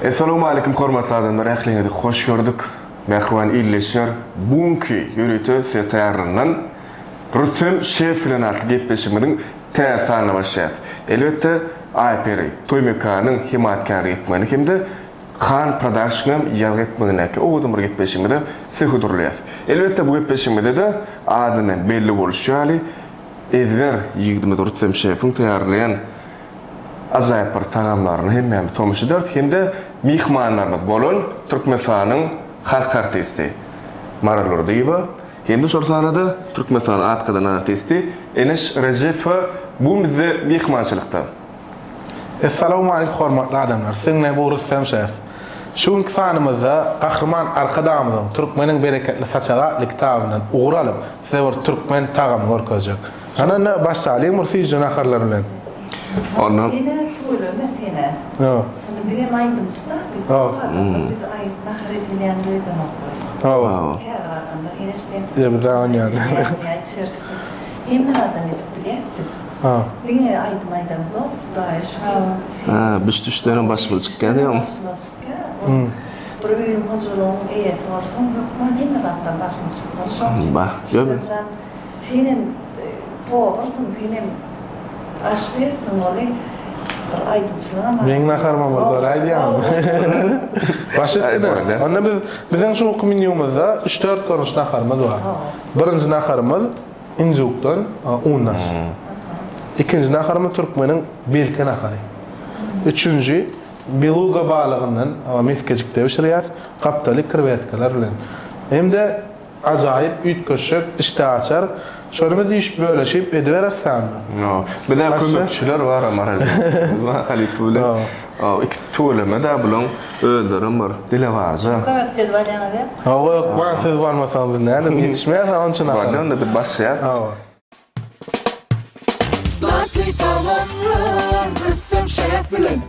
Essalawmaleýkim hormatly adamlar ähliňizi hoş gördük. Mähriban ildeşler bu günki ýörite size taýýarlanylan Rüstem şef bilen atly gepleşigimiziň täze sanyna başlaýarys. Elbetde Aýperi toý mekanynyň hemaýatkärlik etmegini hem-de Han Production-yň ýazgy etmegindäki owadan bir gepleşigimizi size hödürleýäris. Elbetde bu gepleşigimizde-de adyndan belli bolşy ýaly ezber ýigidimiz Rüstem şefiň taýýarlaýan ajaýyp bir tagamlaryny hemmämiz tomaşa ederis hem-de myhmanlarymyz bolan Türkmenistanyň halk artisti Maral Durdyýewa hem-de şol sanda Türkmenistanyň at gazanan artisti Eneş Rejepowa bu gün bizde myhmançylykda. Essalawmalik hormatly adamlar! Siziň bilen bu Rüstem şef. Şu günki sanymyzda Gahryman Arkadagymyzyň Türkmeniň bereketli saçagy atly kitabyndan ugur alyp, size bir türkmen tagamy görkezjek. Hany onda başlalyň bir süýji naharlar bilen. Onda. Senä tüweleme senä. Hawa. Indi bizem aýdymçy-da biz Hawa. köp adamlar biz aýyp nahar edilýändir öýdenoklar. Hawa. Hawa. Käbir adamlar Eneş sen Ýa biz dagy onýan. Ýa içeris. Hemme zadam edip bilýäs biz. Hawa. Diňe aýdym aýdamzok Hudaýa şükür. Ha, biş-düşdenem başymyz çykýar diýýäňmi? Başymyz çykýar. Ol bir öýüň hojalygyň eýesi bolsaň hökman hemme zatdan başyň çykmaly. Şoň üçin Bah, ýöne. Rüstemjan Senem powursyň, senem aşpezsiň, ony bir aýdymçylygam Meň naharyma bir göräýdýäňmi? Baş üstüne. Onda biz biziň şu günki menýumyzda üç-dört görnüş naharymyz bar. Birinji naharymyz injukdan undaş. Ikinji naharymyz türkmeniň belke nahary. Üçünji beluga balygyndan meskejikde bişirýäs, gapdaly krewetkalar bilen. Hem-de Ajaýyp üýtgeşik işdäaçar. Şony biz iş böleşip ediberis sanda. Ýok. Bizä kömekçiler bar Maral. Halypa bilen. Ikisi tüweleme da bulaň özlerem bir dilewarja. Kömekçi edip alýaňyz ýa? Hawa hökman siz bolmasaňyz biz nädip ýetişmeýäs onça nahara. Bolýa onda biz başlaýas. Hawa. Datly tagamlar Rüstem şef bilen.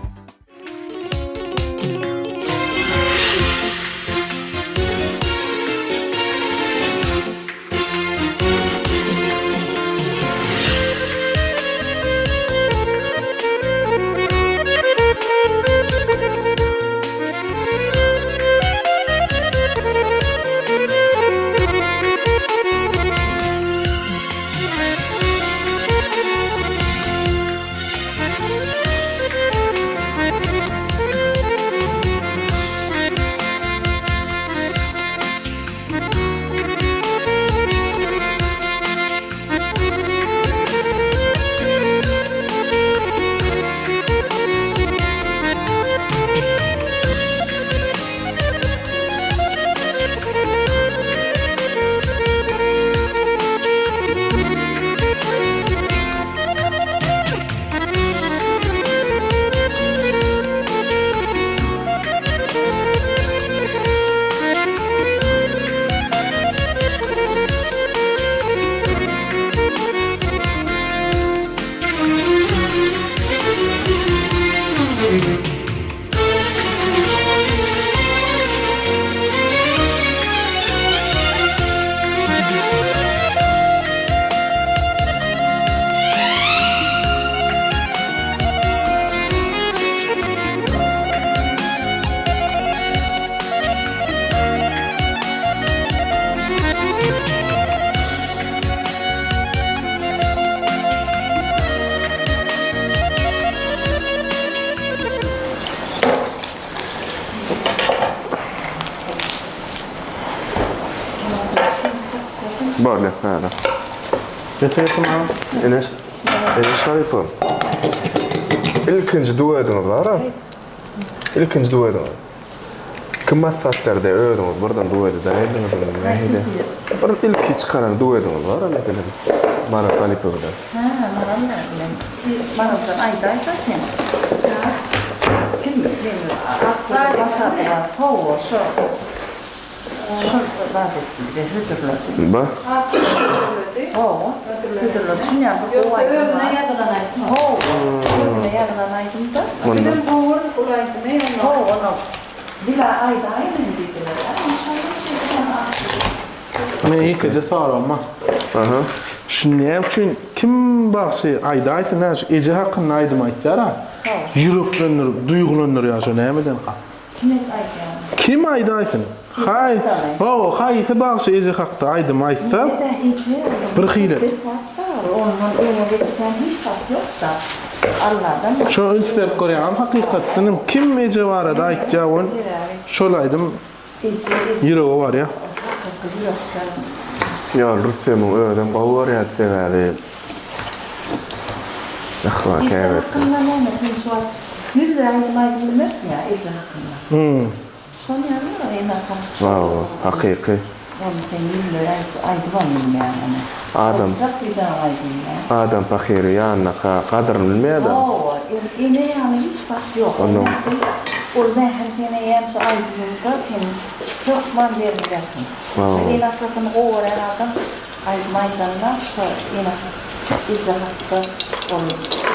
Bolýar, häzir. Getir getir maňa. Eneş, Eneş halypa. Ilkinji duetiňiz bar-a? Ilkinji duetiňiz. Kim maslahat berdi özüňiz birden duet edäýdiňiz nähili? Bir ilki çykaran duetiňiz bar-a meselem Maral halypa bilen. Hä, Maral bilen. Maraljan aýdaýsa sen. Kim sen Akgül başardy bar. Hawa, şo. Şol zat etdi bize hödürledi. Ba. Akgül hödürledi. Hawa, hödürledi. Şuny bir gowy aýdym Özüne bar. ýazylan aýdym. Hawa, özüne ýazylan aýdym-da. Bizem gowy ol aýdymy onda. Hawa, ony Bila aýdaýyn diýdiler. Meniň ýekeje soragym bar. Aha. Şu näme üçin kim bagşy aýdaýsyn hä şu eje hakynda aýdym aýtýara. Ýüreklendirip, duýgulandyrýar şo nämeden? Kim aýdýar? Kim aýdaýsyn? Haý, hawa, haýsy bagşy eje hakda aýdym aýtsa, bir hili. Ondan öňe geçýän hiç zat ýok-da. Alladan. Şo üns berip görýäňmi, hakykatdan hem kim eje barada aýtýar ol şol aýdym ýürege barýar. Hakyky ýürekden. Ýok, Rüstemiň özem gowy görýärdi sebäbi Mähriban Eje käbesi. hakynda näme sen şu wagt ýüzde aýdym aýdyp bilmersiň ýa eje hakynda. Şol ýaly ene-ata. Hawa, hakyky. Ony sen ýüzleý aýdybam bilmeýäň ony. Adam. Aýtjak diýseňem aýdylmaýar. Adam pahyry ýanyndaka gadyryny bilmeýär-de. Hawa, ene ýaly hiç zat ýok. Onnoň. Ol mähir seni eýýäm şu aýdymyňda sen hökman berilýärsiň. Hawa. Ene-atasyny gowy görýän adam Aýdym aýdanda şo ene eje hakda ol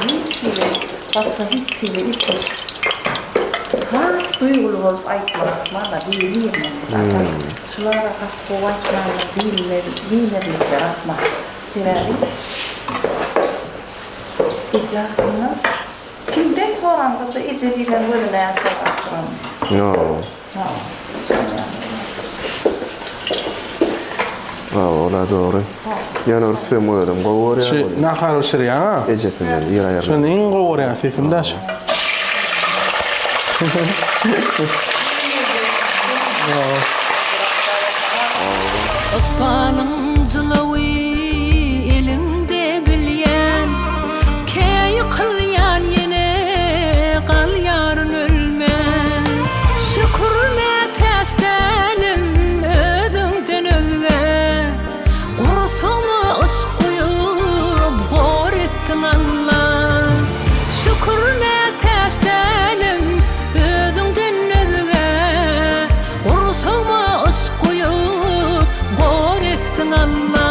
hiç hili başga hiç hili üýtgeşik has duýguly bolup aýtmaly ahmal-a biri-birine atam şulara gaty gowy aýtmandyr diýilmez diýmezlikleri ahmal sebäbi eje hakynda kimden soraňda-da eje diýlen gözüne ýaş alyp duran. Ola dogry. Ýöne Rüstem özüm gowy görýän. Şu nahar bişirýäň-a? Ejesinden ir aýrylyp. Şony iň gowy görýän sesim daş. Ykbalyň jylawy eliňde bilýän, Kä ýykylýan ýene galýaryn ölmän. Şükür mätäç dälim özüňden özge, Gursagyma yşk guýup gor etdiň Alla. Şükür mätäç dälim özüňden özge, Gursagyma yşk guýup gor etdiň Alla.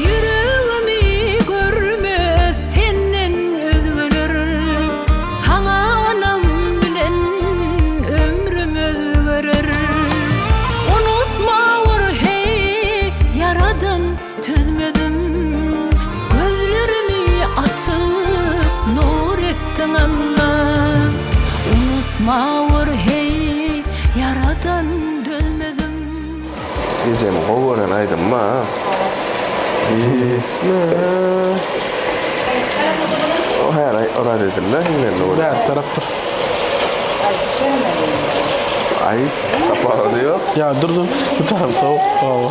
Ýüregimi görmez senden özgeler, Saňa ynam bilen ömrüm özgerer. Unutmawur heý, Ýaradan tözmedim, Gözlerimi açyp nur etdiň Alla. Unutmawur heý, Ýaradan dözmedim. Ejemiň gowy gören aýdymy a. O her aý oraz edildi hiňlendi bolýar. Bäri tarapdyr. Aý tapawudy ýok. Ýa dur dur bu tarap sowuk. Hawa.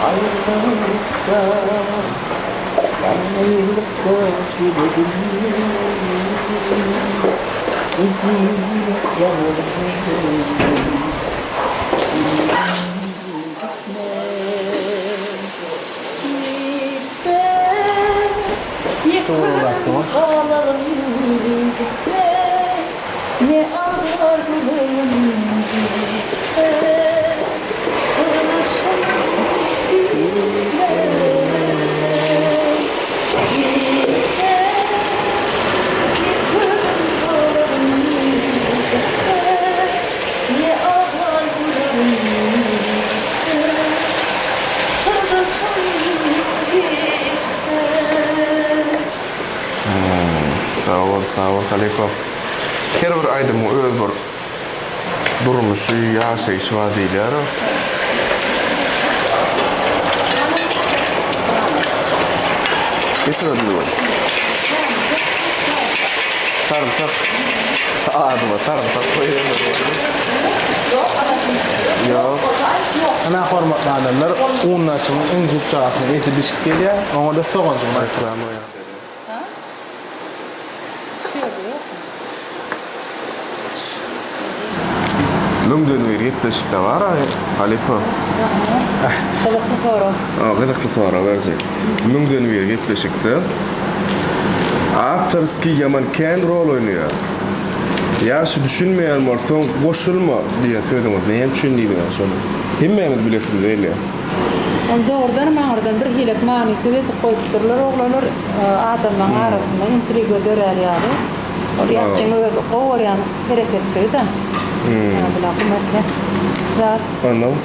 Aýralykda, ýalňyzlykda ýüregim Ejir ýanarym Gitme, gitme Ýykyldım galaryn gitme Ne aglar gülerim gitme Gardaşym gitme Gitme Ýykyldım galaryn gitme Ne aglar gülerim gitme Gardaşym gitme. Sag bol, sag bol halypa. Her bir aýdymyň öz bir durmuşy, ýaşaýşy bar diýilýär-ä. Getir hadi bugun. Sarymsak. Adyma sarymsak goýaýyn. Ýok. Ynha hormatly adamlar, unnaçyň injik çagasynyň eti bişip gelýär, oňa-da soganjyk maýkyramaýar. Şu ýerde ýokmy? Müňden bir gepleşikde bar aý halypa. Gyzykly sorag. Gyzykly sorag berjek. Müňden bir gepleşikde awtorskiý ýaman kän rol oýnaýar. Ýagşy düşünmeýän bolsaň goşulma diýen sözüňiz näme üçin diýdiňiz şony? Hemmämiz bilesimiz gelýär. Ol dogrudanam aňyrdan bir hilek manysyz edip goýupdyrlar oglanlar adamlaň arasynda intriga dörär ýaly. Ol ýagşyň özi gowy görýän hereketçigi-de. Bula gum eken. Zat. Ondan?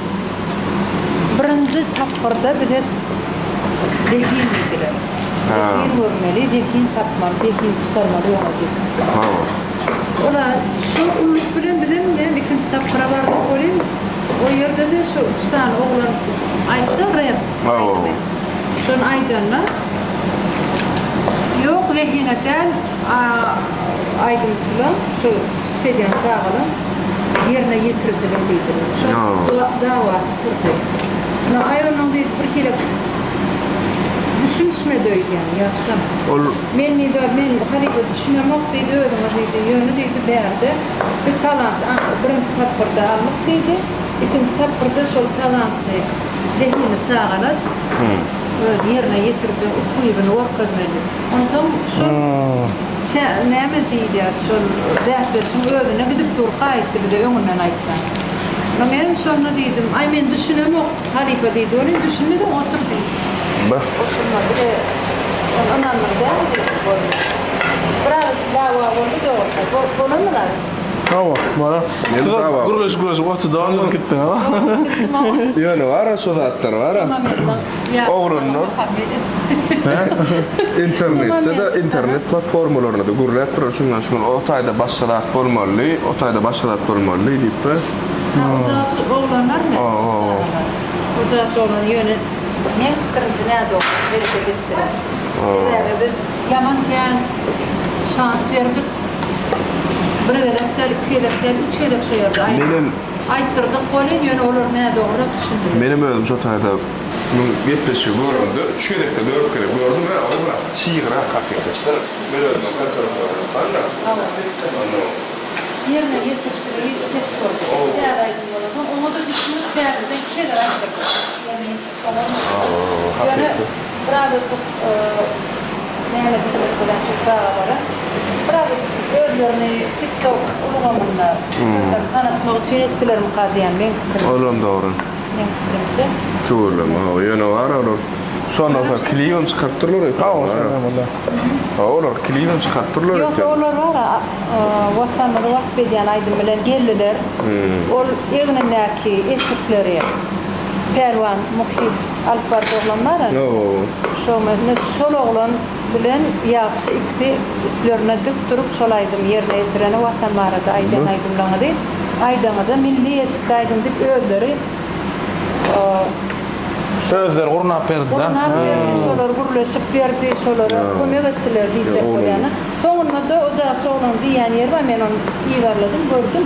Birinji tapgyrda bize zehin diýdiler. Zehin görmeli, zehin tapmaly, zehin çykarmaly öňe diýip. Hawa. Ola şo ulluk bilen bizem näme ikinji tapgyra bardyk welin, o ýerde-de şo üç sany oglan aýtdy rep aýdymy. Şony aýdanda, Ýok, zehine däl, aýdymçylaň, şu çykyş edýän çagalaň ýerine ýetirijiligi diýdiler. Şo dawasy turdy. Ine, aý onuň diýdi, bir hili düşünişmedi öýdýän, ýagşam. Ol. Men diýdi, men halypa düşünemok diýdi, özüňiz diýdi, ýöne diýdi, bärde biz talant birinji tapgyrda aldyk diýdi, ikinji tapgyrda şol talantly, zehinli çagalar öz ýerine ýetiriji ukybyny görkezmeli. Onsoň şol çä näme diýilýär, şol bäsdeşiň özüne gidip durka aýtdy bize öňünden aýtman. Soň menem şonda diýdim, aý men düşünemok halypa diýdi, welin düşünmediň otur diýdi. Goşulmady we ony ynandyr däl diýdi boldy. Birazajyk dawa boldy dogrusy. Bolandyr a. Hawa, bolar. Siz gürleşip gürleşip oturdagyň bolup gitdiňiz. Ýöne bar-a şo zatlar bar-a. Oglanlar internetde-de, internet platformalarynda-da gürläp durar şundan şu gün o taýda başga zat bolmaly, o taýda başga zat bolmaly diýip-de. Ha, o jaş oglanlarmy? Hawa. O jaş oglan ýöne meň pikirimçe nädogry hereket etdiler. Sebäbi biz ýaman kän şans berdik. Bir gezek däl, iki gezek däl, üç gezek şo ýerde Menem aýtdyrdyk welin, ýöne olar nädogryrak düşündiler. Menem özüm şo taýda muň gepleşigi göremde üç gezekde dört gezek gördüm we ol biraz çygrak hakykatdan. Men özümem konserwatoriýada okanda. Hawa. Ondan Ýerine ýetirişligi pes boldy. Täze aýdym bolansoň, oňa-da düşünip täzeden iki gezek aýtdyrdyk. Ýerine ýetirip oňarmady. Ýöne birazajyk näme diýjek bolýan şol çagalara birazajyk özlerini TikTok ulgamynda özlerini tanatmak üçin etdilermika diýýän meň pikirimçe. Olam dogry. Meň pikirimçe. Tüweleme hawa ýöne bar olar şondan soň klibem çykarypdyrlar öýtýän. Hawa şonam bolýar. Hawa olar klibem çykarypdyrlar Ýogsa öýtýän. olar bar-a Watanymyzy wasp edýän aýdym bilen geldiler. Ol egnindäki eşikleri Pälwan Muhyýew alyp baryjy oglan bar-a. Şo ine şol oglan bilen Ýagşy ikisi üstlerine dik durup şol aýdymy ýerine ýetireni Watan barada aýdýan aýdymlaryňyzy aýdaňyzda milli eşikde aýdyň diýip özleri Özleri gurnap berdi-dä. Gurnap berdi, şolar gürleşip berdi, şolara kömek etdiler diýjek bolýan. Soňunda-da o jaşy oglan diýýän ýeri bar, men ony yzarladym, gördüm.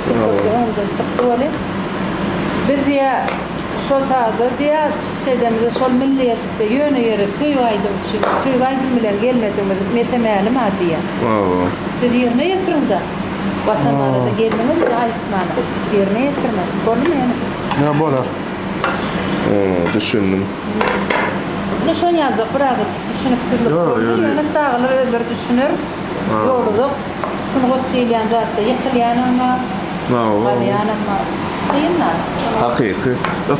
TikTokda öňümden çykdy welin. Biz diýýär, şo taýda diýýär, çykyş edemizde şol milli eşikde ýöne ýere söýgi aýdym üçin, söýgi aýdym bilen gelmedigimiz mese-mälim-a diýýär. Siz ýerine ýetiriň-dä. Watan barada geldiňiz indi aýtmana. Ýerine ýetirmeli. Boldumy ýene? Ýa bolar. Düşündim. Indi şony ýaljak birazajyk düşüniksizlik boldy. Ýöne çagalar özleri düşüner. Ýol uzak. Sungat diýilýän zatda ýykylýanam bar, galýanam bar. Kyn-da. Hakyky.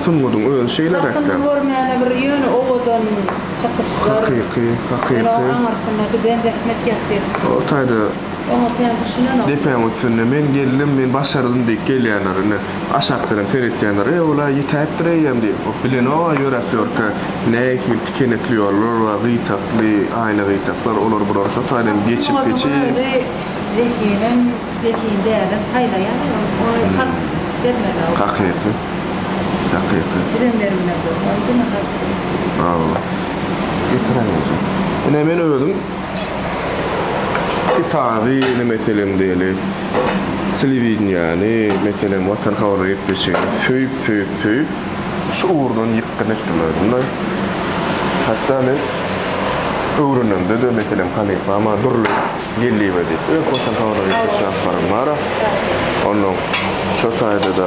Sungatyň özi şeýleräk-dä. Daşyny görmäne bir ýöne owadan çykyşlar. Hakyky, hakyky. Ýöne oň aňyrsynda giden zähmet ýatyr. O taýda Oňa kän düşünenok. Depäň üstünde men geldim, men başardym diýip gelýänler indi aşakdan hem seretýänler, e ol-a ýetäýipdir eýýäm diýip, o bilenok-a ýöräp ýörkä nähili tikenekli ýollar bar, gyýtakly, aýna gyýtaklar, olar bular şo taýdan geçip Sungatyň geçip. özi zehinem, zehin dälem saýlaýar, ony halk bermeli. Hakyky. Hakyky. Bizem bermeli, ony diňe halk bermeli. Hawa. Getiräýmeli. Ine men özüm Kitaby ine meselem diýeli, telewideniýäni, meselem Watan habarlar gepleşigini söýüp, söýüp, söýüp, şu ugurdan ýykgyn etdim özümde. Hatda men öwrenemde-de meselem halypama Dürli Geldiýewe diýip, öňki Watan habarlar gepleşigi alyp baran bar-a. Onnoň şo taýda-da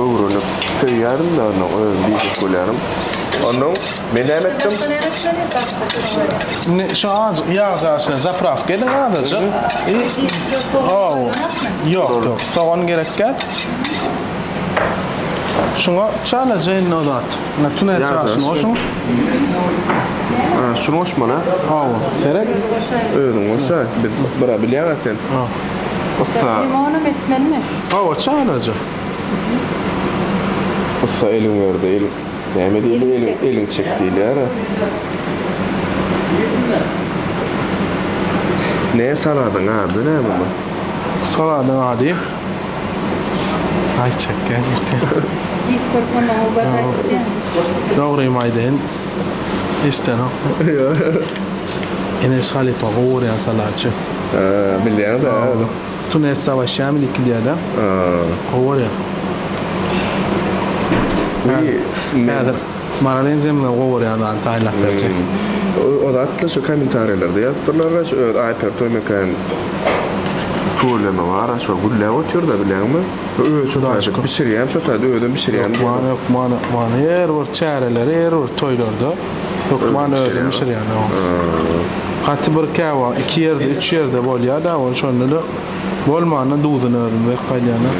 öwrenip söýýärin-de onnoň özüm diýjek bolýarym. Onnoň men näme etdim? Indi şu azajyk ýag jaşyna zaprawka ediň azajyk. I Ýok, ýok, sogan gerek däl. Şuňa çalaja indi o zat. Ine tunes ýaşyny goşuň. Ha, şuny goşmaly. Hawa, seret. Özüň goşaý. Biz bira bilýäň-ä sen. Ussa. Limonam etmelimi? Hawa, çalaja. Ussa eliň berdi, el näme diýilýär, eliň eliň çek diýilýär-ä. Ne saladyň ady näme bu? Saladyň ady Aýtjak gel ýeke. Diýip görüp ondan o zat aýtýan. Dogrymy aýdaýyn. Eşdenok. Eneş halypa gowy görýän salatçy. Ha, bilýäň-dä. Tunes s owoşýami diýip gidýär-de. Gowy görýär. Häzir Maral enjemden gowy görýän zadyny taýynlap berjek. O zatda şu kommentariýalarda ýazypdyrlar-a şu öz Aýper Toýmekan tüweleme bar-a şo gülläp otyr-da bilýäňmi? Özi şo taýda bişirýän şo taýda özem bişirýän diýýär. Hökman hökman hökman her bir çäreleri her bir toýlarda hökman özi bişirýän. Gaty bir käwagt iki ýerde üç ýerde bolýar-da ol şonda-da bolmanda duzuny özüm berip gaýdýan-a.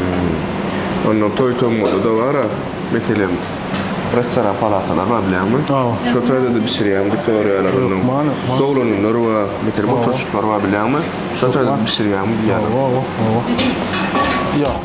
Ondan toý-tomguda-da bar-a meselem restoran palatalar bar bilýäňmi? Hawa. Şo taýda-da bişirýäň diýip soraýarlar ondan. Hökman hökman. Doglan günler bar meselem oturşyklar bar bilýäňmi? Şo taýda bişirýäňmi diýýärler. Hawa hawa hawa. Ýok.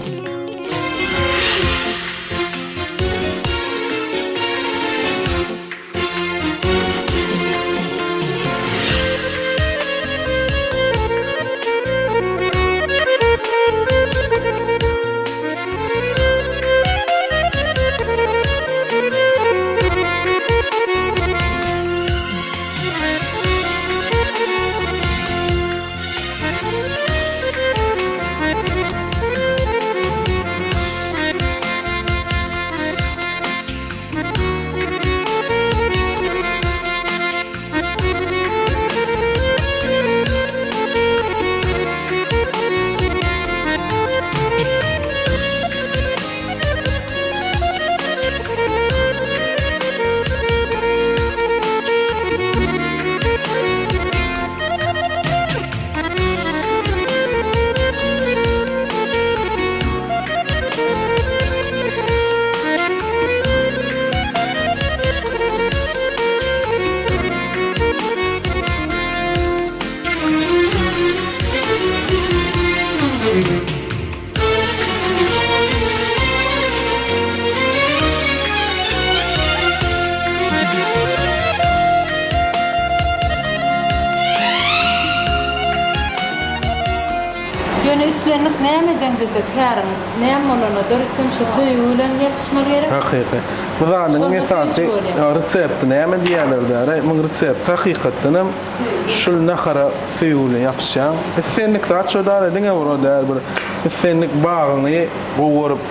Ýöne islendik näme edeňde-de käriň näme bolanda döresem şu söýgi bilen ýapyşmaly gerek. Hakyky. Bu zadyň esasy resepti näme diýýärler däre? Muň resepti hakykatdan hem şul nahara söýgi bilen ýapyşýaň. Islendik zat şo däre diňe bir o däl bir islendik bagyňy gowy görüp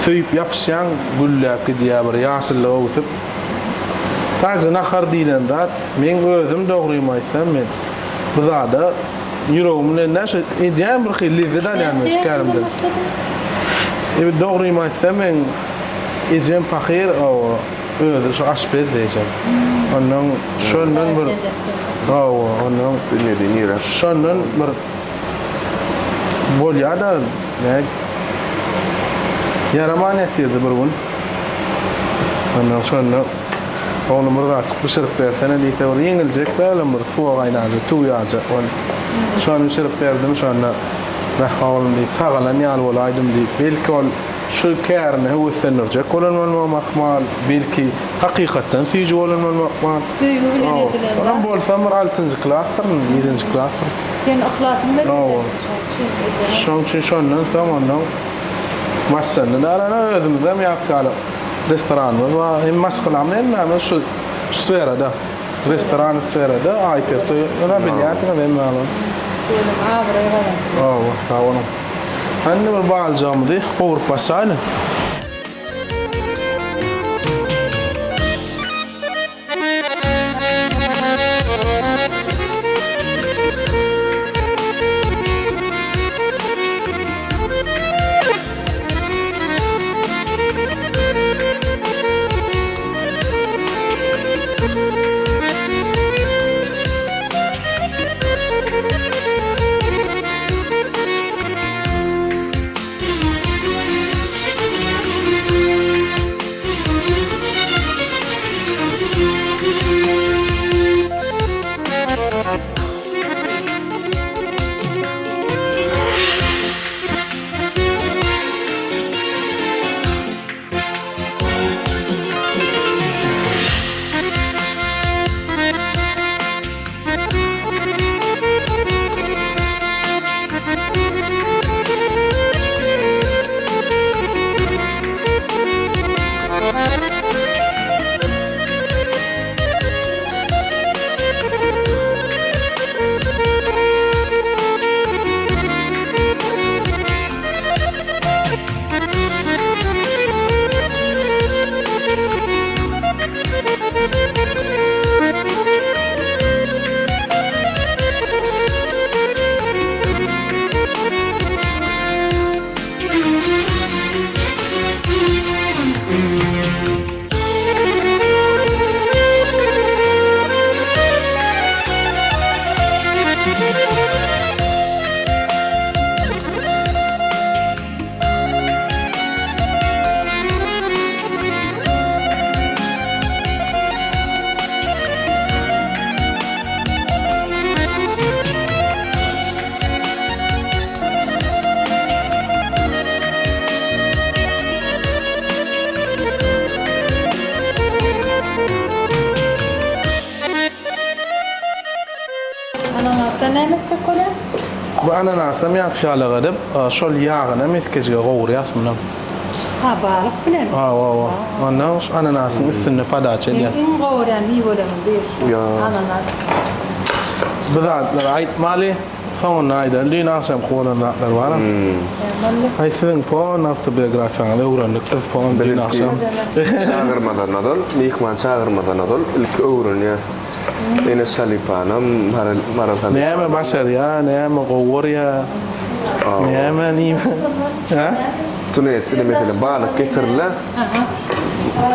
söýüp ýapyşýaň gülläp gidýär bir ýaşyllyga öwsüp. Sadece nahar diýlen zat meň özüm dogrymy aýtsam men bu zada ýüregim bilen däl şu edýän bir hili lezzet alýan men şu kärimden. Ebi dogrymy aýtsam meň ejem pahyr owo özi şu aşpezdi ejem. Ondan şondan bir owo ondan Dünýede nire? Şondan bir bolýa-da ne ýaraman ýatyrdy bir gün. Ondan şonda oglum bir zatjyk bişirip bersene diýse bir ýeňiljek dälem bir suwa gaýnajak tüwýajak ol. Şony bişirip berdim şonda Beh oglum diýip sagalan ýaly bolaýdym diýip belki ol şu kärine höweslendirjek bolan bolmagam ahmal belki hakykatdan süýji bolan bolmak ahmal. Söýgi bilen edilen zat. Onam bolsam bir altynjy klasdyryn ýedinji klasdyryn. Sen yhlasyň bilen edersiň şoň üçin ejeňem. Şoň üçin şondan soň ondan Başlandy darana özümizem ýatgaly restoranymyz bar. Hem maşgalamyz hemmämiz şu sferada. Restoran sferada Aýper toý ýa bilýänsiňiz hemmäňiz. Şeýle abraý gazandy. Hawa, sag boluň. Hany bir balyjagymyzy gowrup başlaýlyň. Ananasdan näme etjek bolýaň? Bu ananasam ýagşy ýalak edip, şol ýagyna mesgejige gowurýas munam. Ha, balyk bilen? Hawa, hawa. Ondan şu ananasyň üstünde podaça edýäs. Meň iň gowy görýän miweleriň biri şu ananas. Bu zatlary aýtmaly, soňunda aýdaly. Düýn agşamky bolan zatlar baram. Näme boldy? Aý siziň pon awtobiografiýaňyzy öwrendik biz pon düýn agşam. Çagyrmadan ozal, myhman çagyrmadan ozal ilki öwrenýäs. Eneş halypanam, Maral Maral halypanam. Näme başarýa, näme gowy görýä, näme nime. Hä? Tunetsine meselem balyk getirilä.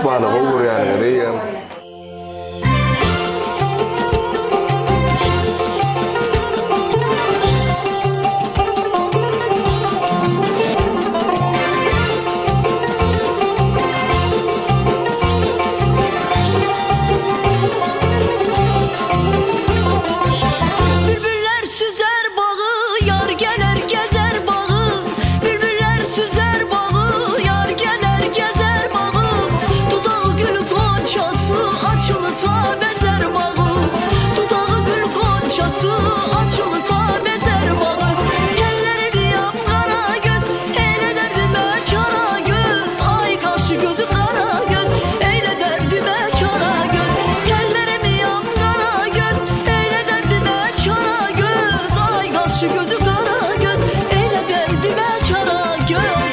Balygy gowy görýäniňizi diýýär. Bülbüller süzer bagy, ýar geler gezer bagy. Bülbüller süzer bagy, ýar geler gezer bagy. Dudagy gül gonçasy, açylsa bezer bagy. Dudagy gül gonçasy, açylsa bezer bagy. Telleri bir ýan gara göz, eýle derdime çara göz. Aý gaşy gözü gara göz, eýle derdime çara göz. Tellerimi ýan gara göz, eýle derdime çara göz. Aý gaşy gözü gara göz, eýle derdime çara göz.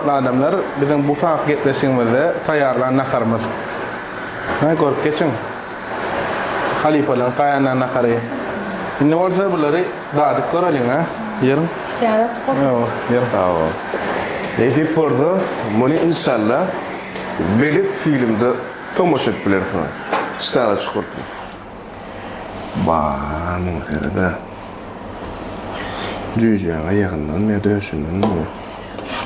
Hormatly adamlar, biziň bu saňky gepleşigimizde taýýarlan naharymyz. Hä, görüp geçiň. Halypalaryň taýýarlan nahary. Indi bolsa bulary dadyp göreliň, hä? Ýeriň. Işdäňiz açyk bolsun. Hawa, ýeriň. Sag bol. Nesip bolsa, muny inşallah Belet filmde tomaşa edip bilersiňiz. Işdäňiz açyk bolsun. Ba, muňa sered-ä. Jüýjäň aýagyndanmy ýa döşündenmi?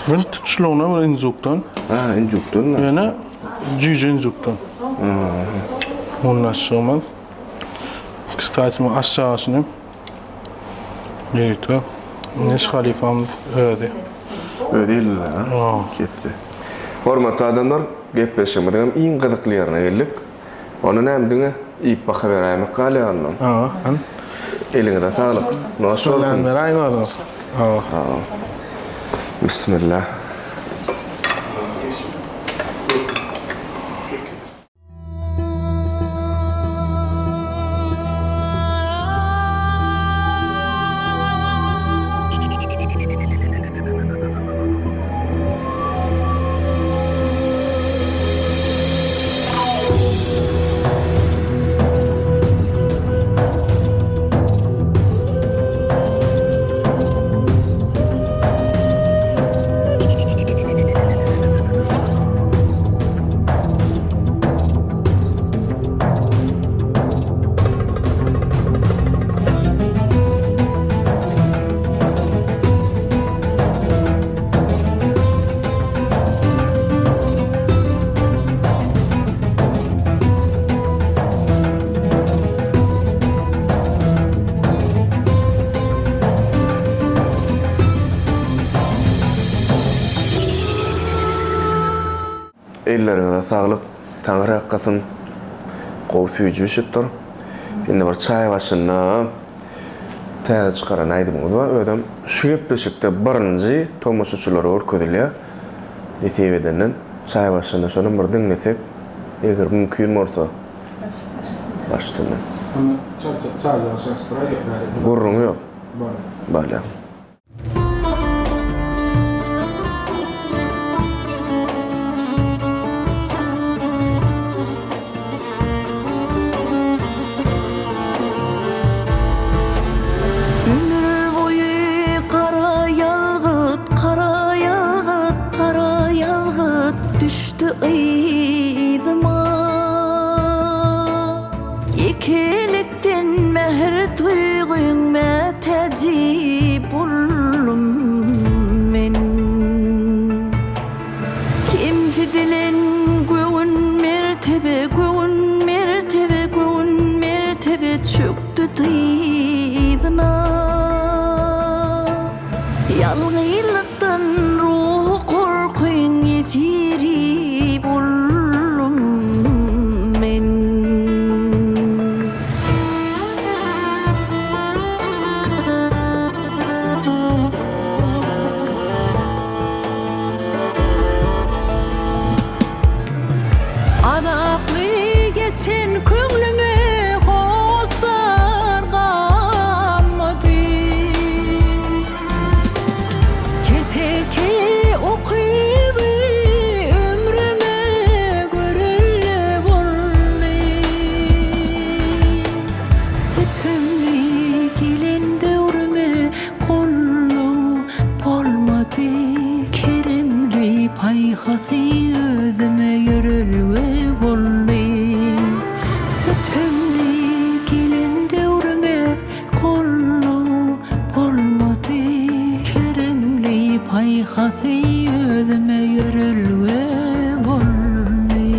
Bil tutuşlygyna bir injukdan. Ha, injukdanmy? Ýöne jüýje injukdan. Mundaşygymyz. Kstati, bu aşagysyny ýörite Neş halypamyz özi. Özi elinde, ha? Kesdi. Hormatly adamlar, gepleşigimiziň hem iň gyzykly ýerine geldik. Onda näme diňe iýip bakaberäýmek galýar ondan. Hawa, hany. Eliňize saglyk. Noş bolsun. Beräýiň özüňiz. Hawa. Hawa. Bismillah. Elleriňize saglyk, Taňry ýalkasyn. Gowy süýji bişipdir. Indi bir çaý başynda täze çykaran aýdymyňyz bar. Özem şu gepleşikde birinji tomaşaçylara görkezilýär. Nesip edenden çaý başynda şonam bir diňlesek, eger mümkin bolsa. Baş üstüne. Ony çaýjaga çaşdyraýdyk. Gürrüň ýok. Bolýar. Ömür boýy gara ýalgyt, gara ýalgyt, gara ýalgyt düşdi yzyma. Ýekelikden mähir duýgyň mätäji boldum men. Kemsidilen göwün mertebe, göwün mertebe, göwün mertebe çökdi dyzyna. Ýalňyzlykdan ruhy gorkyň ýesiri boldum men. Azaply geçen köňlüme hossar galmady. Keseki ukyby ömrüme görelde boldy. Sütemli gelen döwrüme golluw bolmady. Keremli paýhasy özüme ýörelge boldy. Sütemli gelen döwrüme golluw bolmady. Keremli paýhasy özüme ýörelge boldy.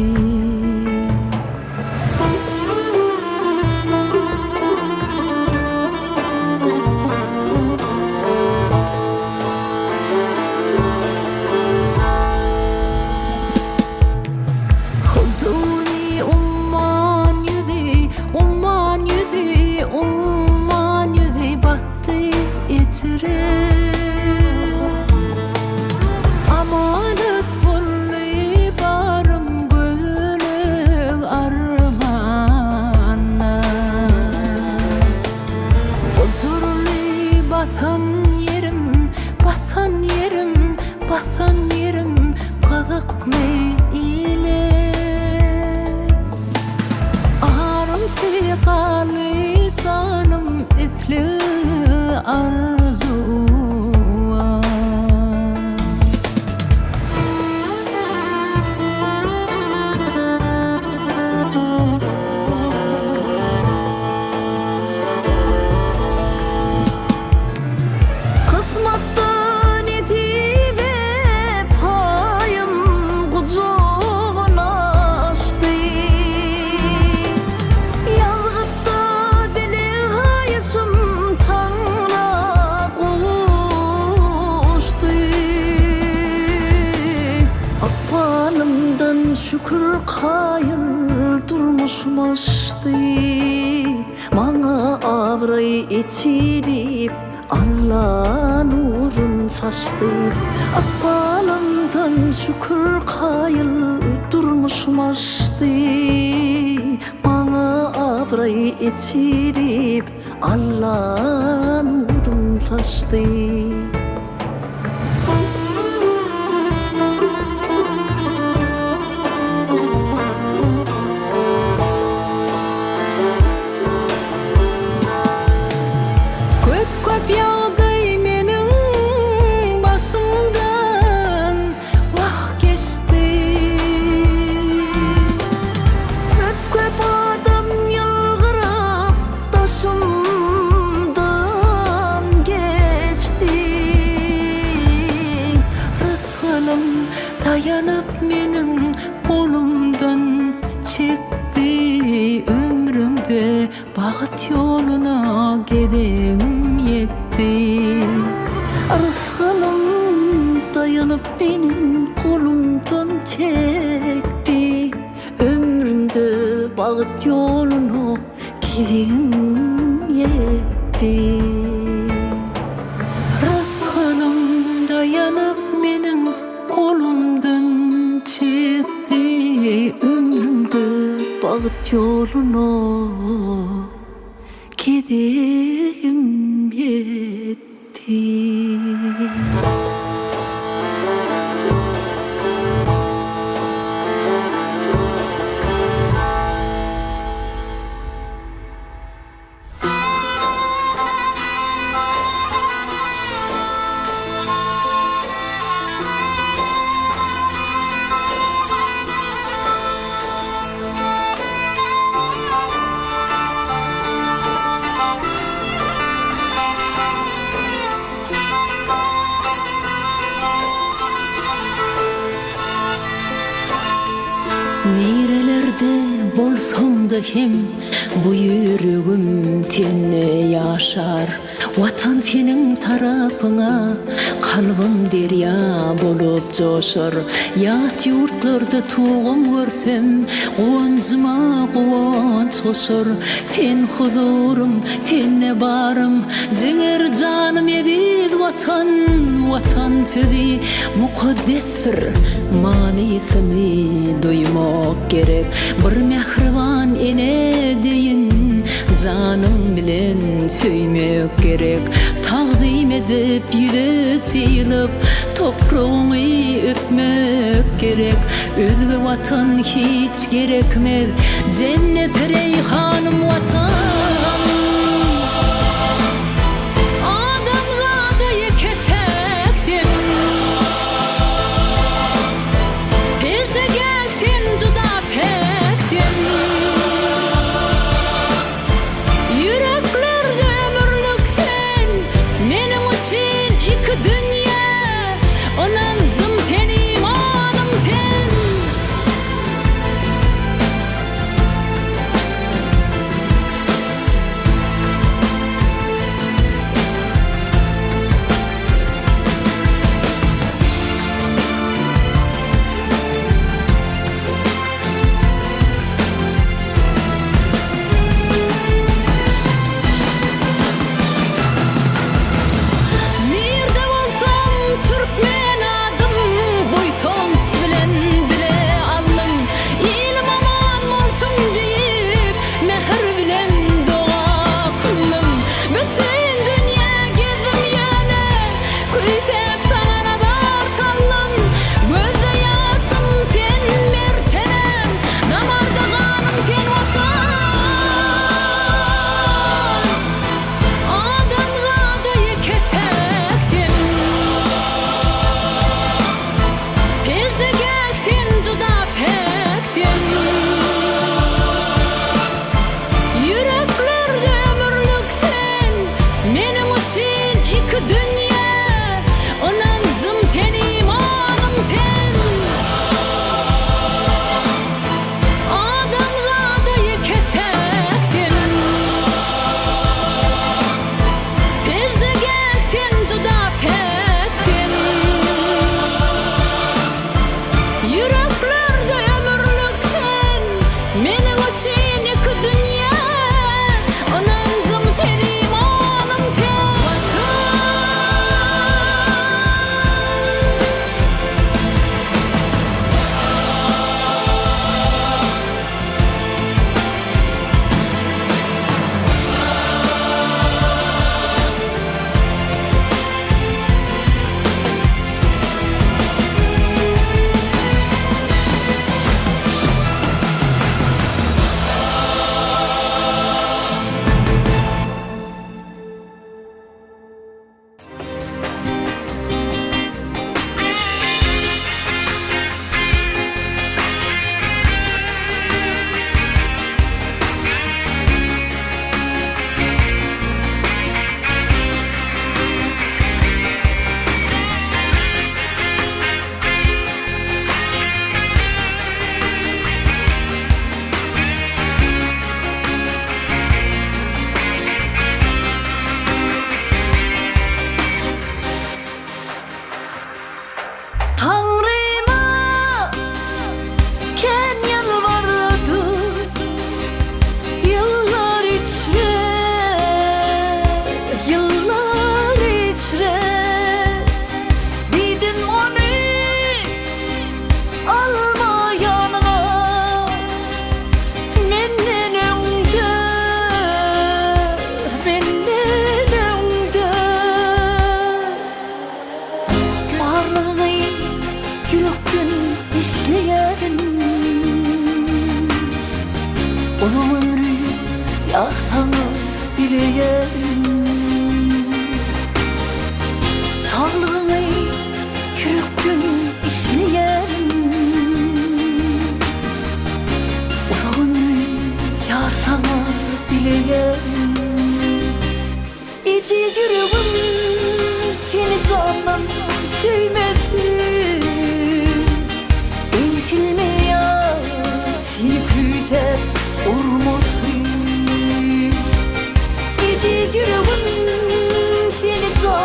Huzury umman ýüzi, umman ýüzi, umman ýüzi batdy içre. Amanat boldy barym gözleg armana. Huzurly basan ýerim, basan ýerim, basan ýerim. Gyzykly ile. Arym sygaly janym isleg arzuwa. Kysmatda nesibe paýym gujagyn açdy. Ýazgytda dileg haýyşym Taňra gowuşdy. Ykbalymdan şükür kaýyl durmuşym aşdy. Maňa abraý eçilip, Alla nurun saçdy. Ykbalymdan şükür kaýyl durmuşym aşdy. Maňa abraý eçilip, Alla nurun saçdy. Köp-köp ýagdaý meniň başymdan wah geçdi. Köp-köp adam ýylgyryp daşymdan geçdi. Rysgalym daýanyp meniň golumdan çekdi. Ömrüňde bagt ýoluna gezegim ýetdi. Rysgalym daýanyp meniň golumdan çekdi. Ömrümde bagt ýoluna gezegim ýetdi. Rysgalym daýanyp meniň golumdan çekdi. Ömrümde bagt ýoluna gezegim ýetdi. Nirelerde bolsam-da hem bu ýüregim sende ýaşar. Watan seniň tarapyňa kalbym derýa bolup joşar. Ýat ýurtlarda tugum görsem, guwanjyma guwanç goşar. Sen huzurym, sende barym, jiger janym eziz Watan! Watan sözi mukaddesdir, manysyny duýmak gerek. Bir mähriban ene deýin janyň bilen söýmek gerek. Tagzym edip ýüze sylyp, topragyňy öpmek gerek. Özge Watan hiç gerekmez, jenneti reýhanym Watan. Adamzada ýeke-täk sen. Peždegäh sen juda päk sen. Ýüreklerde ömürlik sen. Meniň üçin iki dünýä. Ynanjym sen imanym sen.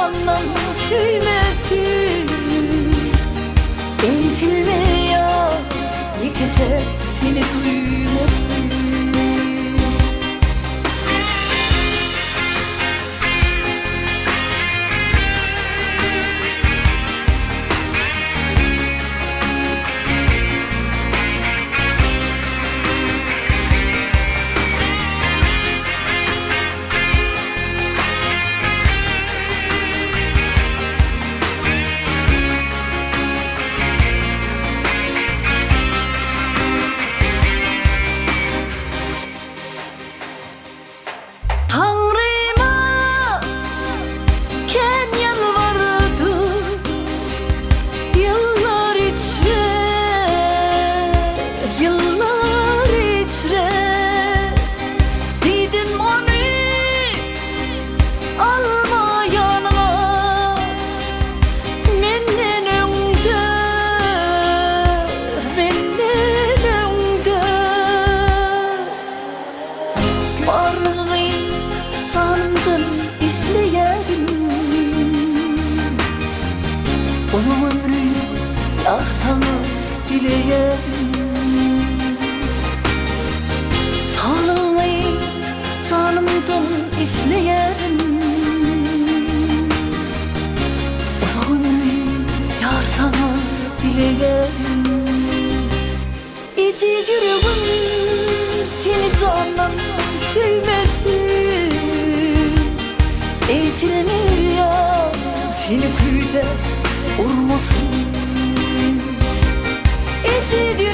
candan söýmesin Egsilme ýar ýeke-täk seni duýmasyn. Taňryma kän ýalbardym Ýyllar içre, ýyllar içre Diýdim ony alma ýanyňa Menden öňde, menden öňde. Barlygyňy janymdan isleýärin. Uzak ömri ýar saňa dileýärin. Saglygyňy janymdan isleýärin. Uzak ömri ýar saňa dileýärin. Ejiz ýüregim seni jandan söýmesin Egsilme ýar seni küýsä urmasyn Ejiz.